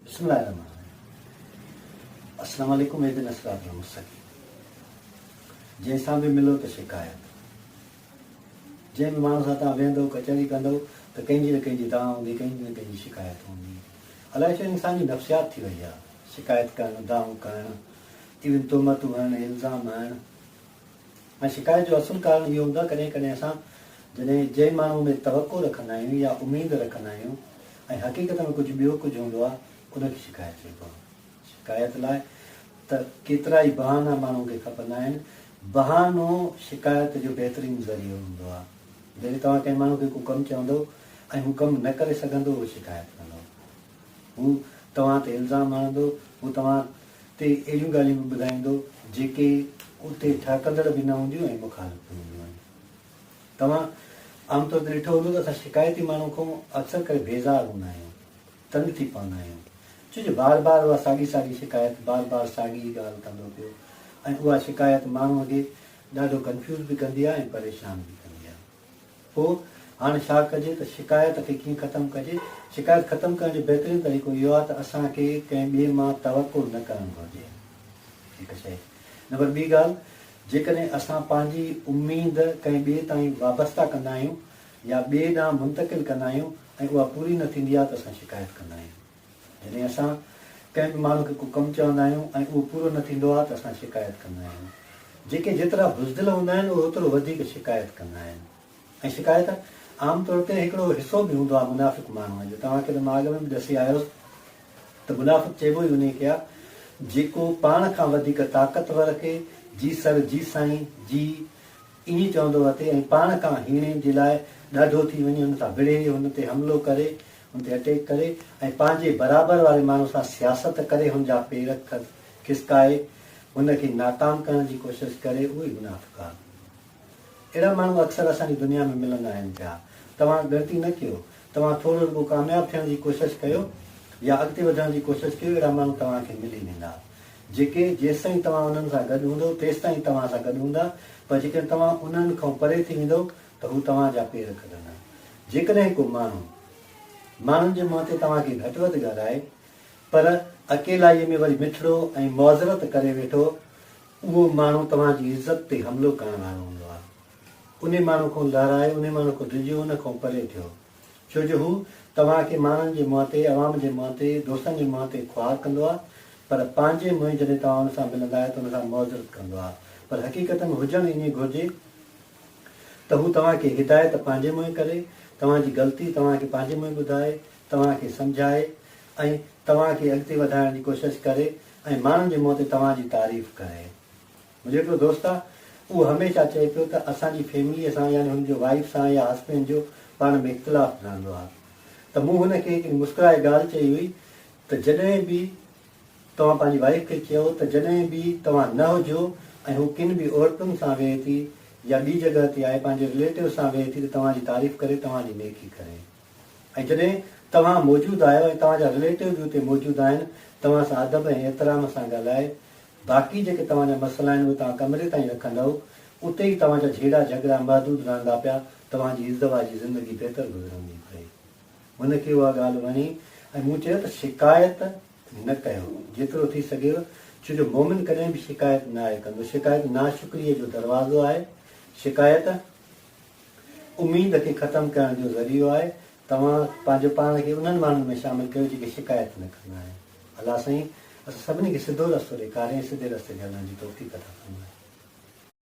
بسم الله الرحمن الرحيم السلام عليڪم اهدنا الصراط المستقيم جنهن سان به ملو ته شڪايت جنهن به ماڻهو سان توهان ويهندو ڪچهري ڪندو ته ڪنهن جي نه ڪنهن جي دانهن هوندي ڪنهن جي نه ڪنهن جي شڪايت هوندي الائي ڇو انسان جي نفسيات ٿي وئي آهي شڪايت ڪرڻ دانهون ڪرڻ ايون تهمتون هڻڻ الزام هڻڻ ۽ شڪايت جو اصل ڪارڻ اهو هوندو آهي ڪڏهن ڪڏهن اسان جڏهن جنهن ماڻهو ۾ توقع رکندا آهيون يا اميد رکندا آهيون ۽ حقيقت ۾ ڪجهه ٻيو ڪجهه هوندو آهي ان کي شڪايت چئبو آهي. شڪايت لاء ته ڪيترائي بهانا ماڻهو کي کپندا آهن. بهانو شڪايت جو بهترين ذريعو هوندو آهي. جڏهن توهان ڪنهن ماڻهو کي ڪو ڪم چوندو ۽ هو ڪم نه ڪري سگهندو اهو شڪايت ڪندو. هو توهان تي الزام هڻندو، هو توهان تي اهڙيون ڳالهيون به ٻڌائيندو، جيڪي اتي ٺهڪندڙ به نه هونديون ۽ مخالف به هونديون آهن. توهان عام طور تي ڏٺو هوندو ته اسان شڪايتي ماڻهو کان اڪثر ڪري بيزار هوندا آهيون، تنگ ٿي پوندا آهيون، ڇو جو بار بار اها ساڳي ساڳي شڪايت، بار بار ساڳي ئي ڳالهه ڪندو پيو ۽ اها شڪايت ماڻهوء کي ڏاڍو ڪنفيوز به ڪندي آهي ۽ پريشان به ڪندي آهي. پوء هاڻ ڇا ڪجي ته شڪايت کي ڪيئن ختم ڪجي؟ شڪايت ختم ڪرڻ جو بهترين طريقو اهو آهي ته اسان کي ڪنهن ٻئي مان توقع نه ڪرڻ گهرجي. هڪ شيء. نمبر ٻي ڳالهه جيڪڏهن اسان پنهنجي اميد ڪنهن ٻئي تائين وابسته ڪندا آهيون يا ٻئي ڏانهن منتقل ڪندا آهيون ۽ اها پوري نه ٿيندي آهي ته اسان شڪايت ڪندا آهيون. جڏهن اسان ڪنهن به ماڻهو کي ڪو ڪم چوندا آهيون ۽ اهو پورو نه ٿيندو آهي ته اسان شڪايت ڪندا آهيون. جيڪي جيترا بزدل هوندا آهن اهي اوترو وڌيڪ شڪايت ڪندا آهن ۽ شڪايت عام طور تي هڪڙو حصو به هوندو آهي منافق ماڻهوء جو. توهان کي ته مان اڳ ۾ به ڏسي آيس ته منافق چئبو ئي انهي کي آهي جيڪو پاڻ کان وڌيڪ طاقتور کي جي سر جي سائين جي ائين چوندو وتي ۽ پاڻ کان هيڻي جي لاء ڏاڍو ٿي وڃي هن سان وڙهي، هن تي حملو ڪري، هن تي اٽيڪ ڪري ۽ پنهنجي برابر واري ماڻهو سان سياست ڪري هن جا پير کسڪائي هن کي ناڪام ڪرڻ جي ڪوشش ڪري اهو ئي منافق آ. اهڙا ماڻهو اڪثر اسان جي دنيا ۾ ملندا آهن پيا. توهان ڳڻتي نه ڪيو. توهان ٿورو رڳو ڪامياب ٿيڻ جي ڪوشش ڪيو يا اڳتي وڌڻ جي ڪوشش ڪيو اهڙا ماڻهو توهان کي ملي ويندا. جيڪي جيستائين توهان انهن سان گڏ هوندؤ تيستائين توهان سان گڏ هوندا پر جيڪڏهن توهان انهن کان پري ٿي ويندؤ ته هو توهان جا پير ڪڍندا. جيڪڏهن ڪو ماڻهو ماڻهن جي منهن تي توهان کي گهٽ وڌ ڳالهائي پر اڪيلائيء ۾ وري مٺڙو ۽ معذرت ڪري ويٺو اهو ماڻهو توهان جي عزت تي حملو ڪرڻ وارو هوندو آهي. انهي ماڻهو کان لهرايو، انهي ماڻهو کان ڊڄو، ان کان پري ٿيو. ڇو جو هو توهان کي ماڻهن جي منهن تي، عوام جي منهن تي، دوستن جي منهن تي خوار ڪندو آهي، پر پنهنجي منهن جڏهن توهان ان سان ملندا آهيو ته ان سان معذرت ڪندو آهي. پر حقيقت ۾ هجڻ ائين گهرجي ته هو توهان کي هدايت پنهنجي منهن ڪري، توهان جي غلطي توهان کي پنهنجي منهن ٻڌائي، توهان کي سمجهائي ۽ توهان کي اڳتي وڌائڻ جي ڪوشش ڪري ۽ ماڻهن جي منهن تي توهان جي تعريف ڪري. منهنجو هڪڙو دوست آ اهو هميشه چئي پيو ته اسان جي فيمليء سان يعني هن جو وائيف سان يا هسبينڊ جو پاڻ ۾ اختلاف رهندو آ ته مون هن کي هڪڙي مسڪرائي ڳالهه چئي هئي ته جڏهن به توهان پنهنجي وائيف کي چئو ته جڏهن به توهان نه هجو ۽ هو ڪن به عورتن سان ويهي ٿي يا ٻي جڳهه تي آهي پنهنجي رليٽو سان ويهي ٿي ته توهان جي تعريف ڪري توهان جي نيڪي ڪري. ۽ جڏهن توهان موجود آهيو ۽ توهان جا رليٽو به اتي موجود آهن، توهان سان ادب ۽ احترام سان ڳالهائي، باقي جيڪي توهان جا مسئلا آهن اهي توهان ڪمري تائين رکندؤ، اتي ئي توهان جا جهيڙا جهڳڙا محدود رهندا پيا، توهان جي ازدواجي زندگي بهتر گذرندي پئي. هن کي اها ڳالهه وڻي ۽ مون چيو ته شڪايت نه ڪيو، جيترو ٿي سگهيو، ڇو جو مؤمن ڪڏهن به شڪايت ناهي ڪندو، شڪايت ناشڪريء جو دروازو آهي، شڪايت. اميد کي ختم ڪرڻ جو ذريعو آهي، توهان پنهنجو پاڻ کي انهن ماڻهن ۾ شامل ڪيو جيڪي شڪايت نه ڪندا آهن. الله سائين اسان سڀني کي سڌو رستو ڏيکاري ۽ سڌي رستي تي هلڻ جي توفيق عطا فرمائي.